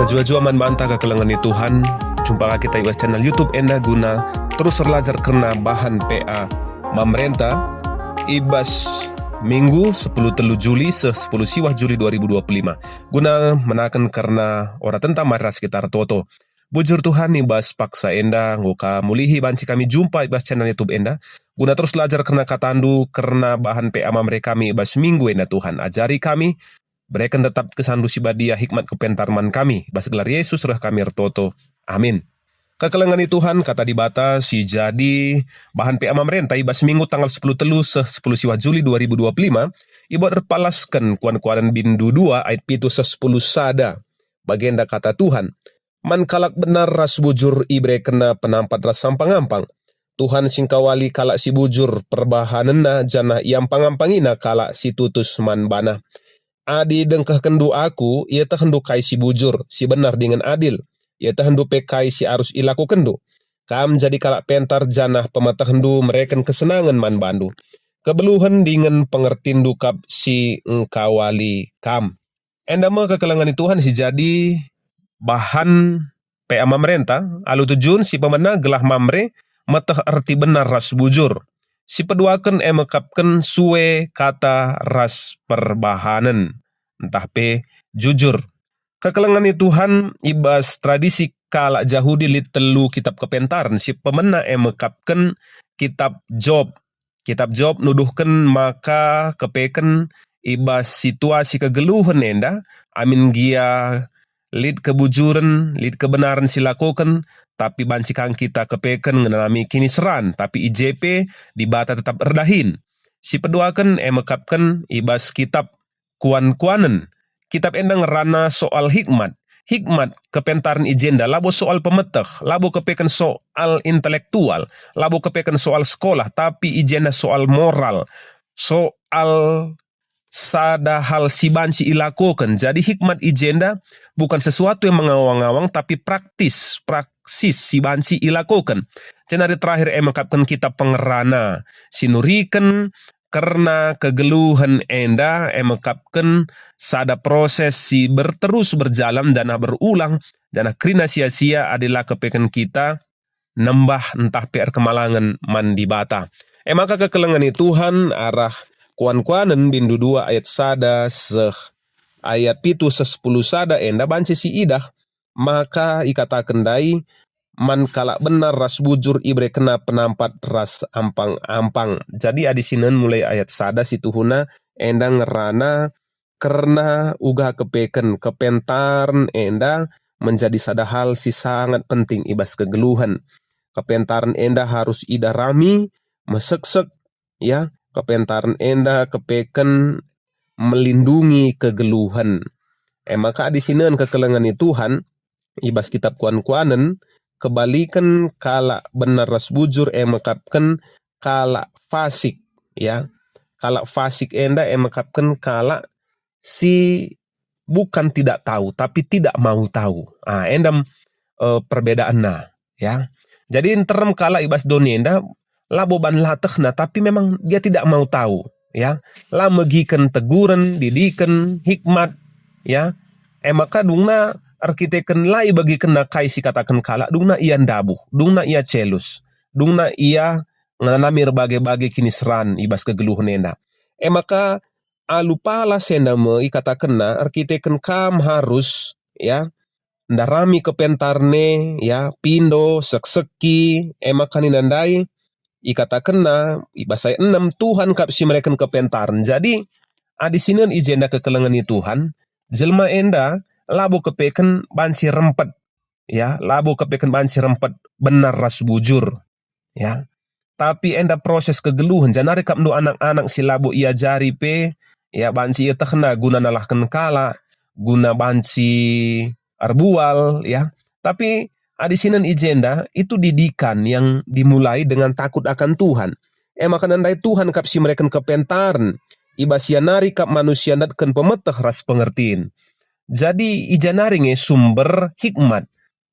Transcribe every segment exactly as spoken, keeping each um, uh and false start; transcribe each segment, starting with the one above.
Jua-jua man banta kekelengen ni Tuhan, jumpa ka kita i bas channel YouTube enda guna terus erlajar kerna bahan P A Mamrenta i bas Minggu sepuluh telu Juli seh sepuluh siwah Juli dua ribu dua puluh lima, guna menaken kerna ora tentang mari ras kita ertoto. Bujur Tuhan, i bas paksa enda enggo ka mulihi banci kami jumpa i bas channel YouTube enda, guna terus lajar kerna katandu, kerna bahan P A Mamre kami i bas minggu enda. Tuhan, ajari kami, bereken tetap kesandu si badia hikmat kepentar man kami, i bas gelar Yesus reh kami ertoto. Amin. Kekelengen ni Tuhan, kata Dibata si jadi bahan P A Mamrenta i bas minggu tanggal sepuluh telu seh sepuluh siwah Juli dua ribu dua puluh lima, ibuat erpalasken Kuan-kuanen bindu dua ayat pitu seh sepuluh sada. Bagenda kata Tuhan, "Man kalak benar ras bujur iberekenNa penampat ras ampang-ampang. Tuhan si ngkawali kalak si bujur perbahanenna, janah iampang-ampangina kalak si tutus man baNa. Adi dengkehkenndu Aku, ietehndu kai si bujur, si benar dingen adil, ietehndu pe kai si arus ilakokenndu. Kam jadi kalak pentar, janah pemetehndu mereken kesenangen man bandu. Kebeluhen dingen pengertinndu kap si ngkawali kam." Enda me kekelengen ni Tuhan si jadi bahan P A Mamrenta, alu tujun si pemena gelah Mamre meteh erti benar ras bujur. Si peduaken e mekapken sue kata ras perbahanen, ntah pe jujur. Kekelengen ni Tuhan, i bas tradisi kalak Jahudi lit telu kitab kepentaren, si pemena e mekapken kitab Job. Kitab Job nuduhken maka kepeken i bas situasi kegeluhen enda, amin gia lit kebujuren, lit kebenaren si lakoken, tapi banci kang kita kepeken ngenanami kiniseran, tapi i je pe Dibata tetap erdahin. Si peduaken e mekapken i bas kitab Kuan-kuanen. Kitab enda ngerana soal hikmat. Hikmat kepentaren i jenda labo soal pemeteh, labo kepeken soal intelektual, labo kepeken soal sekolah, tapi i jenda soal moral, soal sada hal si banci ilakoken. Jadi hikmat i jenda bukan sesuatu yang mengawang-awang, tapi praktis, praksis si banci ilakoken. Jenari terakhir e mekapken kitab Pengerana, si nuriken kerna kegeluhen enda e mekapken sada proses si berterus berjalan janah berulang, janah kerina sia-sia adi la kepeken kita nembah ntah pe erkemalangen man Dibata. E maka kekelengen ni Tuhan, arah Kuan-kuanen bindu dua ayat sada seh ayat pitu seh sepuluh sada enda banci siidah, maka ikataken ndai, "Man kalak benar ras bujur iberekenNa penampat ras ampang-ampang." Jadi adi sinen mulai ayat sada situhuna enda ngerana kerna uga kepeken kepentaren enda menjadi sada hal si sangat penting i bas kegeluhen. Kepentaren enda harus idarami, meseksek, ya, kepentaren enda kepeken melindungi kegeluhen. E maka adi sinen kekelengen ni Tuhan, i bas kitab Kuan-kuanen, kebaliken kalak benar ras bujur e mekapken kalak fasik, ya. Kalak fasik enda e mekapken kalak si bukan tidak tahu, tapi tidak mau tahu. Ah, enda, eh, perbedaanna, ya. Jadi nterem kalak i bas doni enda labo ban la tehna, tapi memang dia tidak mau tahu, ya. La megiken teguren, didiken, hikmat, ya. E maka dungna erkiteken la ibegikenna kai si kataken kalak, dungna ia ndabuh, dungna ia celus, dungna ia ngenanami erbage-bage kiniseran i bas kegeluhen enda. E maka alu palas enda me ikatakenna erkiteken kam harus, ya, ndarami kepentaren e, ya, pindo, sekseki, e maka nina ndai, ikatakenna i bas ayat enem, "Tuhan kap si mereken kepentaren." Jadi, adi sinen i jenda kekelengen ni Tuhan, jelma enda labo kepeken banci rempet, ya, labo kepeken banci rempet benar ras bujur, ya. Tapi enda proses kegeluhen, janari kap ndu anak-anak si labo iajari pe, ya, banci ietehna guna nalahken kalak, guna banci erbual, ya. Tapi adi sinen i jenda, itu didikan yang dimulai dengan takut akan Tuhan. E maka nandai Tuhan kap si mereken kepentaren, i bas ia nari kap manusia ndatken pemeteh ras pengertin. Jadi i ja nari nge sumber hikmat,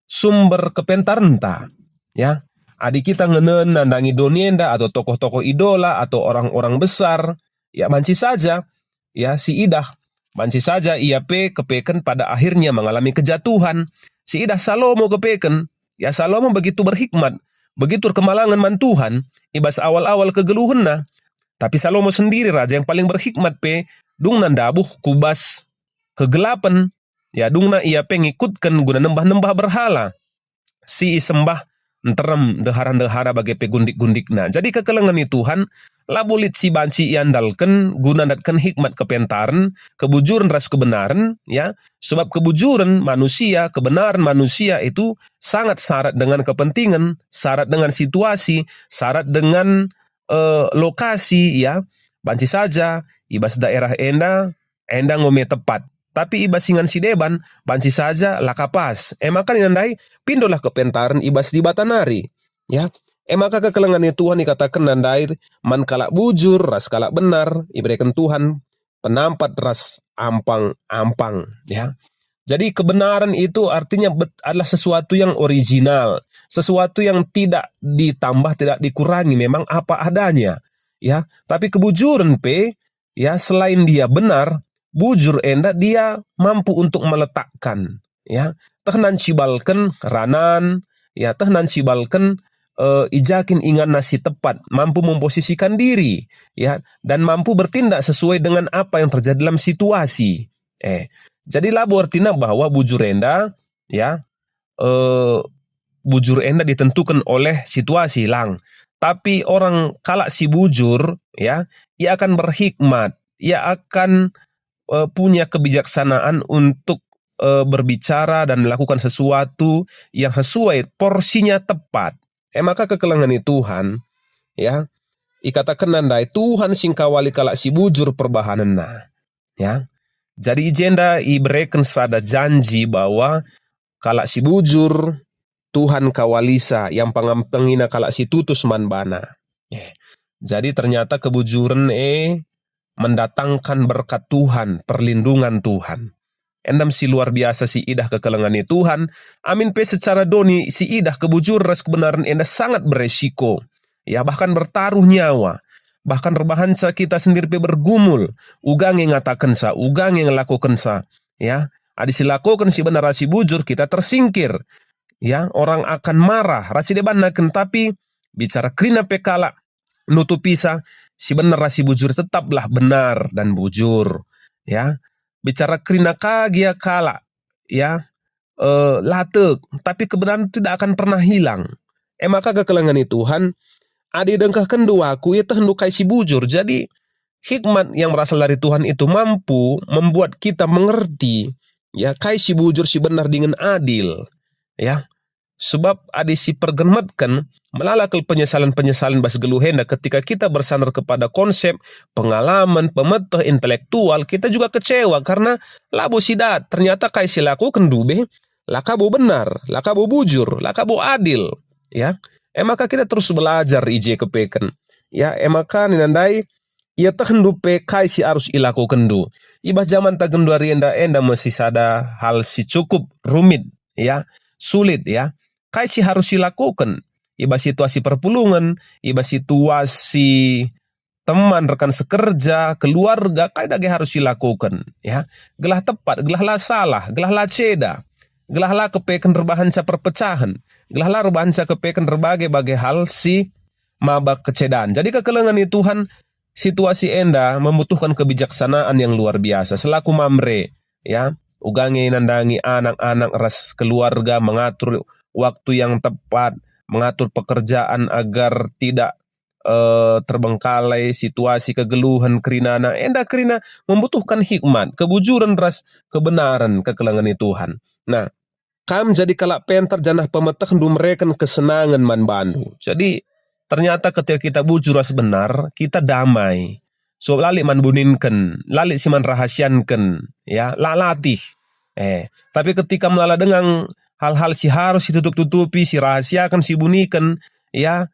sumber kepentarenta, ya. Adi kita ngenen nandangi doni enda atau tokoh-tokoh idola atau orang-orang besar, ya, banci saja, ya, siidah Banci saja ia pe kepeken pada akhirnya mengalami kejatuhan. Siidah Salomo kepeken, ya, Salomo begitu berhikmat, begitu erkemalangen man Tuhan i bas awal-awal kegeluhenna. Tapi Salomo sendiri raja yang paling berhikmat pe dungna ndabuh ku bas kegelapen, ya, dungna ia pe ngikutken guna nembah-nembah berhala si isembah nterem ndehara-ndehara bage pe gundik-gundikna. Jadi kekelengen ni Tuhan labo lit si banci iandalken guna ndatken hikmat kepentaren, kebujuren ras kebenaren, ya. Sebab kebujuren manusia, kebenaren manusia itu sangat syarat dengan kepentingan, syarat dengan situasi, syarat dengan, eh, lokasi, ya. Banci saja i bas daerah enda, enda enggo me tepat. Tapi i bas ingan si deban, banci saja la ka pas. E maka nina ndai, pindolah kepentaren i bas Dibata nari. Ya. E maka kekelengen ni Tuhan ikatakenna ndai man kalak bujur ras kalak benar, ibereken Tuhan penampat ras ampang-ampang, ya. Jadi kebenaran itu artinya bet-, adalah sesuatu yang original, sesuatu yang tidak ditambah, tidak dikurangi, memang apa adanya, ya. Tapi kebujuren pe, ya, selain dia benar, bujur enda dia mampu untuk meletakkan, ya, teh nancibalken ranan, ya, teh nancibalken, eh, i ja kin inganna si tepat, mampu memposisikan diri, ya, dan mampu bertindak sesuai dengan apa yang terjadi dalam situasi. Eh, jadi labo ertina bahwa bujur enda, ya, eh, bujur enda ditentukan oleh situasi, lang. Tapi orang kalak si bujur, ya, ia akan berhikmat, ia akan, eh, punya kebijaksanaan untuk, eh, berbicara dan melakukan sesuatu yang sesuai, porsinya tepat. E maka kekelengen ni Tuhan, ya, ikatakenna ndai, Tuhan si ngkawali kalak si bujur perbahanenna, ya. Jadi i jenda ibereken sada janji bahwa kalak si bujur, Tuhan kawalisa, iampang-ampangina kalak si tutus man baNa. Eh, jadi ternyata kebujuren e mendatangkan berkat Tuhan, perlindungan Tuhan. Enda me si luar biasa si idah kekelengen ni Tuhan, amin pe secara doni si idah kebujuren ras kebenaren enda sangat beresiko. Ya, bahkan bertaruh nyawa. Bahkan erbahanca kita sendiri pe bergumul, uga nge ngatakenca, uga nge ngelakokenca. Ya, adi silakoken si benar ras si bujur, kita tersingkir. Ya, orang akan marah, ras si debanna kin, tapi bicara kerina pe kalak nutupisa, si benar ras si bujur tetaplah benar dan bujur. Ya, bicara kerina ka gia kalak, ya, eh, la tek, tapi kebenaran tidak akan pernah hilang. E maka kekelengen ni Tuhan, adi idengkehkenndu aku, ietehndu kai si bujur. Jadi, hikmat yang berasal dari Tuhan itu mampu membuat kita mengerti, ya, kai si bujur, si benar dingen adil, ya. Sebab adi sipergemetken, melala kal penyesalen-penyesalen bas geluh enda ketika kita bersandar kepada konsep, pengalaman, pemeteh, intelektual, kita juga kecewa karena labo si dat. Ternyata kai si lakokenndu be, la ka bo benar, la ka bo bujur, la ka bo adil, ya. E maka kita terus belajar i je kepeken. Ya, e maka nina ndai, ietehndu pe kai si arus ilakokenndu. I bas jamanta genduari enda, enda me si sada hal si cukup rumit, ya, sulit, ya. Kai si harus ilakoken? I bas situasi perpulungen, i bas situasi teman, rekan sekerja, keluarga, kai dage harus ilakoken, ya. Gelah tepat, gelah la salah, gelah la ceda, gelah la kepeken erbahanca perpecahen, gelah la erbahanca kepeken erbage-bage hal si maba kecedan. Jadi kekelengen ni Tuhan, situasi enda membutuhkan kebijaksanaan yang luar biasa. Selaku Mamre, ya, uga nge nandangi anak-anak ras keluarga, mengatur waktu yang tepat, mengatur pekerjaan agar tidak, eh, terbengkalai situasi kegeluhen kerinana. Enda kerina membutuhkan hikmat, kebujuren ras kebenaren kekelengen ni Tuhan. Nah, kam jadi kalak penter janah pemetehndu mereken kesenangen man bandu. Jadi, ternyata ketika kita bujur ras benar, kita damai. Sebab la lit man buninken, la lit si man rahasianken, ya, la latih. Eh, tapi ketika melala denga hal-hal si harus situtup-tutupi, sirahasiaken, sibuniken, ya,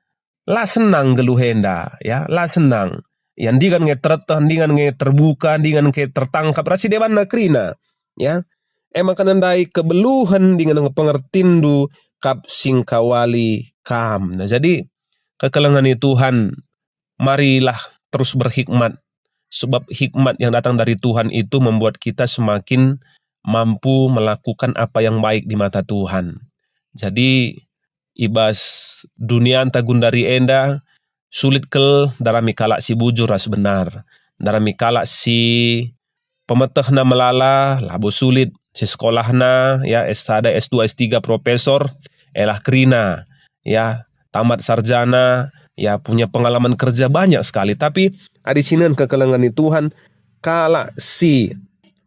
la senang geluh enda, ya, la senang. Ya, ndingan nge tereteh, ndingan nge terbuka, ndingan nge tertangkap, ras si debanna kerina, ya. E maka nandai kebeluhen ndingan nge pengertinndu kap si ngkawali kam. Nah, jadi, kekelengen ni Tuhan, marilah terus berhikmat. Sebab hikmat yang datang dari Tuhan itu membuat kita semakin mampu melakukan apa yang baik di mata Tuhan. Jadi, i bas dunianta gundari enda, sulit kal ndarami kalak si bujur ras benar. Ndarami kalak si pemetehna melala, labo sulit, si sekolahna, ya, S sada, S dua, S tiga, profesor, elah kerina, ya, tamat sarjana, ya, punya pengalaman kerja banyak sekali. Tapi adi sinen kekelengen ni Tuhan, kalak si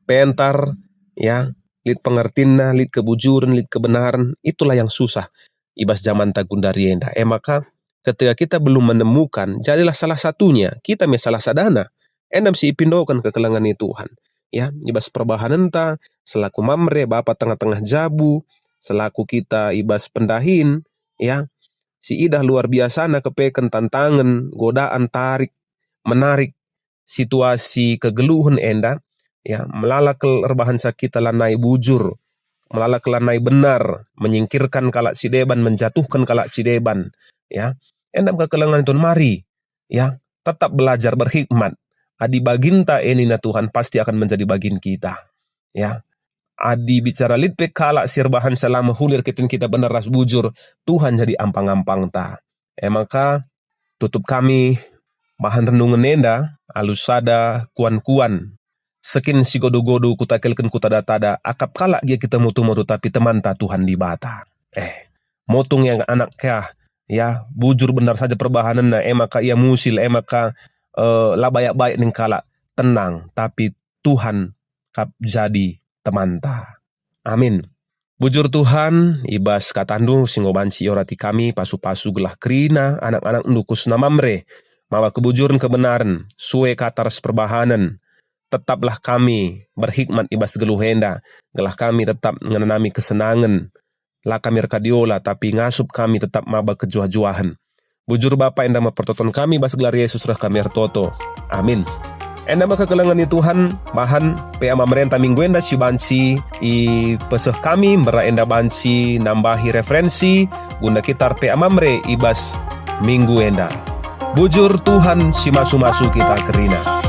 pentar, ya, lit pengertinna, lit kebujuren, lit kebenaran, itulah yang susah i bas jamanta gundari enda. E maka, ketika kita belum menemukan, jadilah salah satunya, kita me salah sadana. Enda me si ipindoken kekelengen ni Tuhan. Ya, i bas perbahanenta, selaku Mamre, bapa tengah-tengah jabu, selaku kita i bas pendahin, ya, si idah luar biasana kepeken tantangen, godaan, tarik, menarik, situasi kegeluhen enda, ya, melala kal erbahanca kita lanai bujur, melala kal lanai benar, menyingkirkan kalak si deban, menjatuhkan kalak si deban, ya. Enda me kekelengen Tuhan, mari, ya, tetap belajar berhikmat. Adi baginta e nina Tuhan, pasti akan menjadi bagin kita, ya. Adi bicara lit pe kalak si erbahanca la mehuli erkiten kita benar ras bujur, Tuhan jadi ampang-ampangta. E maka, tutup kami bahan renungen enda alu sada kuan-kuan. Sekin si godo-godo kutakelken kutada-tada, akap kalak gia kita motu-motu, tapi temanta Tuhan Dibata. Eh, motung yang anak kah, ya, bujur benar saja perbahanenna, e maka ia musil, e maka, eh, la bayak-bayak ning kalak. Tenang, tapi Tuhan kap jadi temanta. Amin. Bujur Tuhan, i bas kataNdu si enggo banci iorati kami pasu-pasu gelah kerina anak-anakNdu khususna Mamre, maba kebujuren kebenaren, sue kata ras perbahanen. Tetaplah kami berhikmat i bas geluh enda, gelah kami tetap ngenanami kesenangen. La kami erkadiola, tapi ngasup kami tetap maba kejuah-juahen. Bujur Bapa, enda me pertoton kami, bas gelar Yesus reh kami ertoto. Amin. Enda me kekelengen ni Tuhan, bahan P A Mamrenta minggu enda si banci ipeseh kami, mbera enda banci nambahi referensi guna kita er P A Mamre i bas minggu enda. Bujur Tuhan si masu-masu kita kerina.